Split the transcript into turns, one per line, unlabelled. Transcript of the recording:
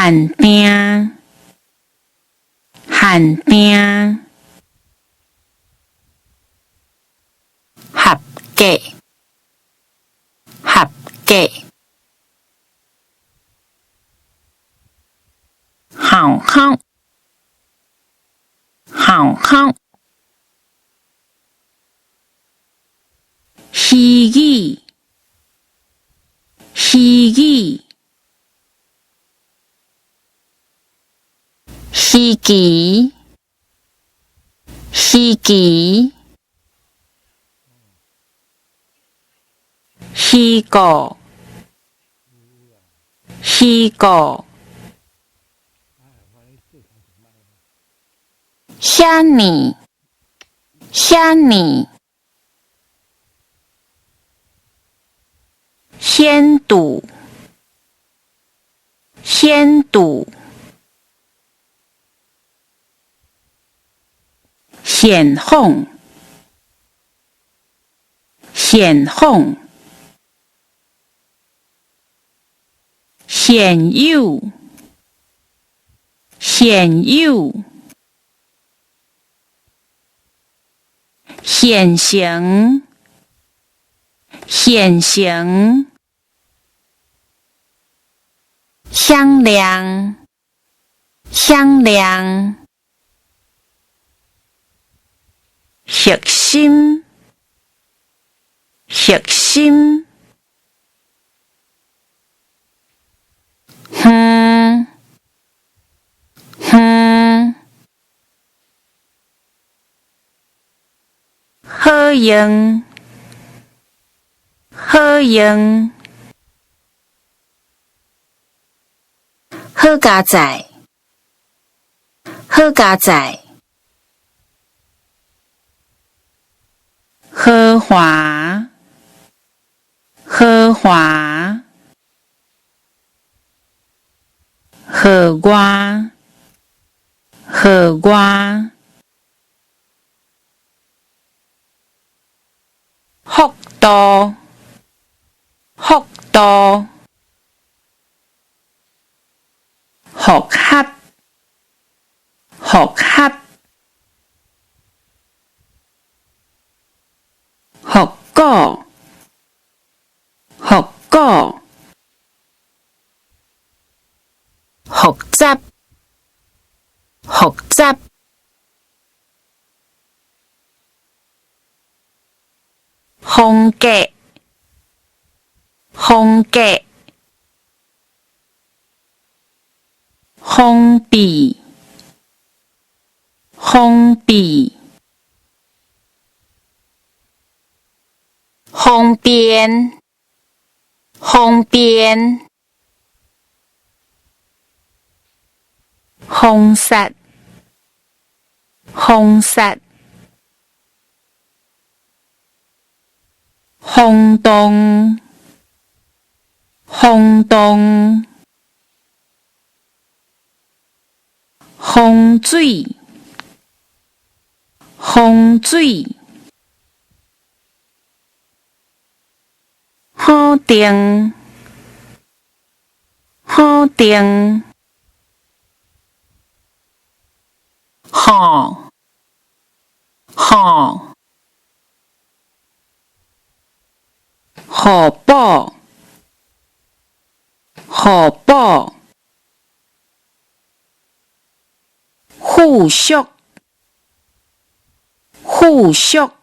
限定，限定，合格，合格，好好，好好，虚擬，虚擬，稀奇，稀奇，虛構，虛構，遐爾，遐爾，顯著，顯著，現訪，現訪，現有，現有，現成，現成，響亮，響亮，核心，核心，遠，遠，好用，好用，好佳哉，好佳哉，豪華，豪華，號外，號外，幅度，幅度，復合，復合，復古，復古，複雜，複雜，風格，風格，封閉，封閉，方便，方便，封殺，封殺，轟動，轟動，風水，風水，否定，否定，吼，吼，互補，互補，附屬，附屬。